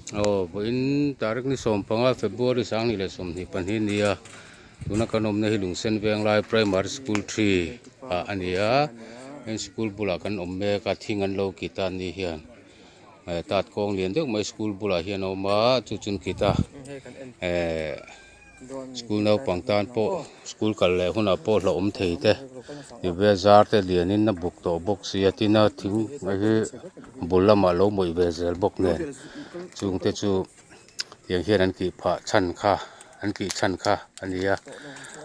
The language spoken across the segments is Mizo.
Aw vawiin tarik ni 15 February 2022 a ni a tuna kan awmna hi Lungsen Venglai Primary School 3 ah a ni a heng school bulah kan awm mek a thing an lo kit a ni hian eh tat kawng lian deuh mai school bulah hian a awm a chu chu an kit a eh. School naupang tan pawh school kal leh hunah pawh hlauhawm thei te ti ve zar te lianin a buk tawh bawk sia tin a thing hi bul lamah lo mawih ve zel bawk nen chung te chu tiang hian an tih phah chhan kha an tih chhan kha a ni a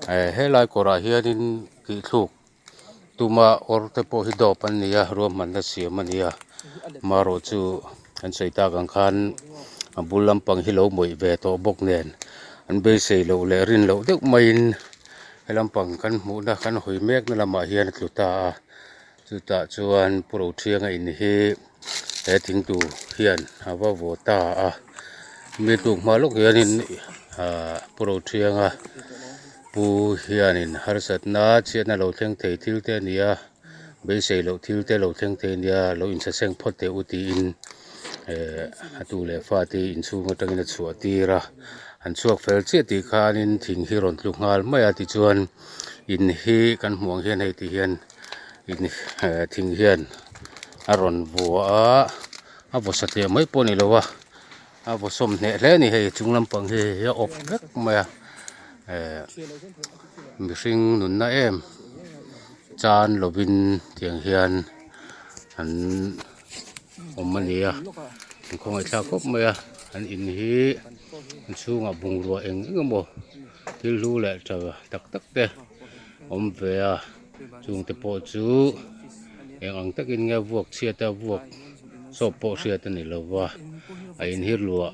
eh helai kawrah hianin tih thluk tuma awr te pawh hi dawp an ni a ruahmanna siam a ni a marawh chu an sawi tak ang khan a bul lampang hi lo mawih ve tawh bawk nen an beisei loh leh rin loh deuh maiin he lampang kan hmuhna kan hawi mek na lamah hian a tlu ta a chutah chuan pu Rothianga in hi he thingtu hian a va vaw ta a mi tluk hma lawk hianin ahh pu Rothianga. Pu hianin harsatna chhiatna lo thleng thei thil te a ni a, beisei loh thil te lo thleng thei a nia, lo inchhaseng phawt teh u tiin eh a tu leh fate hi inchhung atangin a chhuah tir a, an chhuak fel chiah tih khanin thing hi rawn tlu nghal mai a tichuan in hi kan hmuh ang hian hei ti hian in eh thing hian a rawn vuah a, a vaw satliah mai pawh a ni lo a. A vaw sawm hneh hle a ni hei chung lampang hi hei a awp vek mai a eh mihring nunna em chan lovin tiang hian an awm a ni a an khawngaih thlak khawp mai a an in hi a chhungah bungrua eng eng emaw thil hlu leh tha tak tak te awm ve a chungte pawh chu eng ang takin nge vuak chhiat a vuak sawp pawh hriat a ni lo va a inhir luah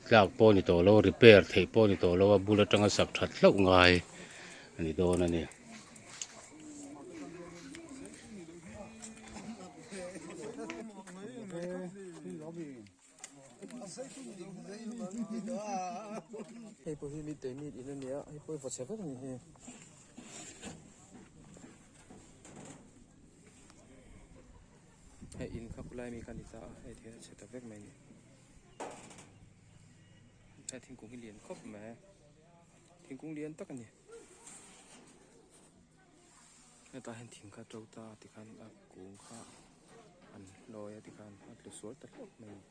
tlak pawh a ni tawh lo repair theih pawh a ni tawh lo a bul atanga sak that hlauh ngai a ni dawn a ni. Hei pawh hi midday meal in a nia hei pawh hi vaw chhe vek a ni hei. Hei in kha khulai mi kha a ni ta a hei thil a chhe ta vek mai a ni hei thingkung hi lian khawp mai thingkung lian tak a ni hetah hian thing kha a to ta a tikhan a kung kha an hlawi a tikhan a tlu sual ta hlauh mai a ni.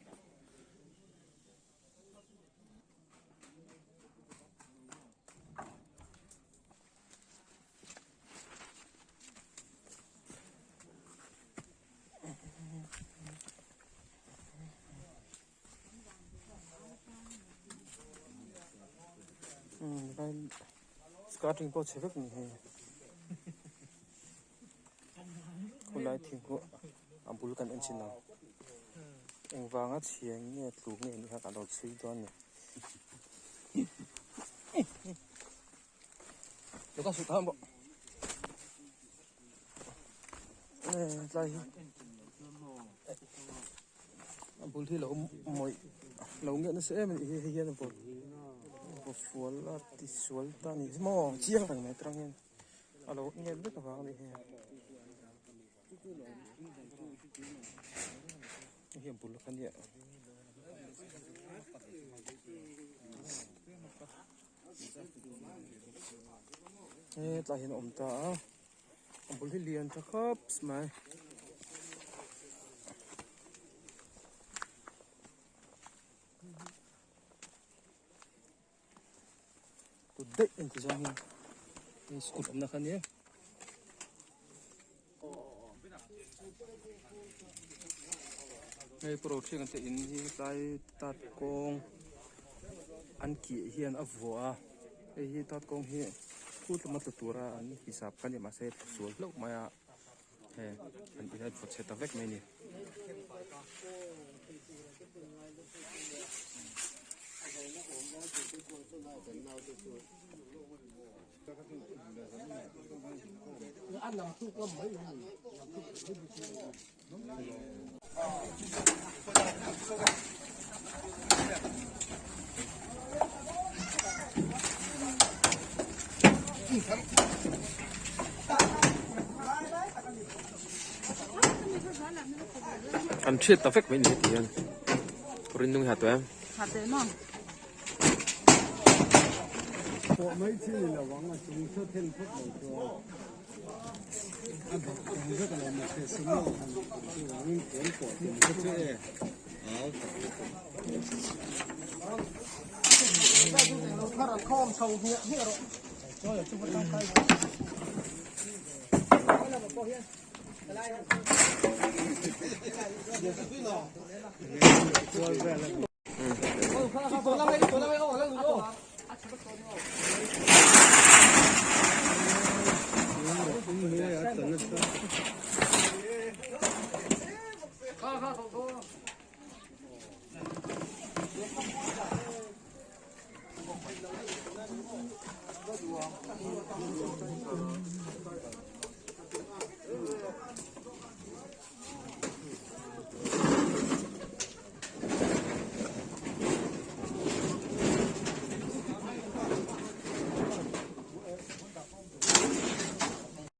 Skirting pawh chhe vek a ni hei khawlai thingkung a bul kan en chin ang engvanga chhia nge tluk nge ni kha ka lo chhui dawn a ni. Tlai hi a bul hi lo mawih lo ngiah nasa em a nih hi hei hian a vaw vaw fual a ti sual ta a ni maw chiang reng mai aṭang hian a lo ngiat vek avang a nih hi hei hi a bul kha nia. Hetlai hian a awm ta a a bul hi lian tha khawp mai. Tut daih en ti zawng hian hei scooty awmna kha nia. Hei pawh ṭhian te in hi tlai tat kawng an kih hian a vuah a hei hi tat kawng hi khu tlama tla tura an hisap kha a ni mahse a sual hlauh mai a hei an in a vaw chhe ta vek mai a ni. An thiat ta vek mai ni heti hian. Rinung hi ha tawh em? Ha teh maw? Pawh mai chi ni lo ang a chung chu thil phut lo chuan a bawk awm vek a lo mahse sumo han chuvangin puan pawh tum kha chu e au tak lutuk.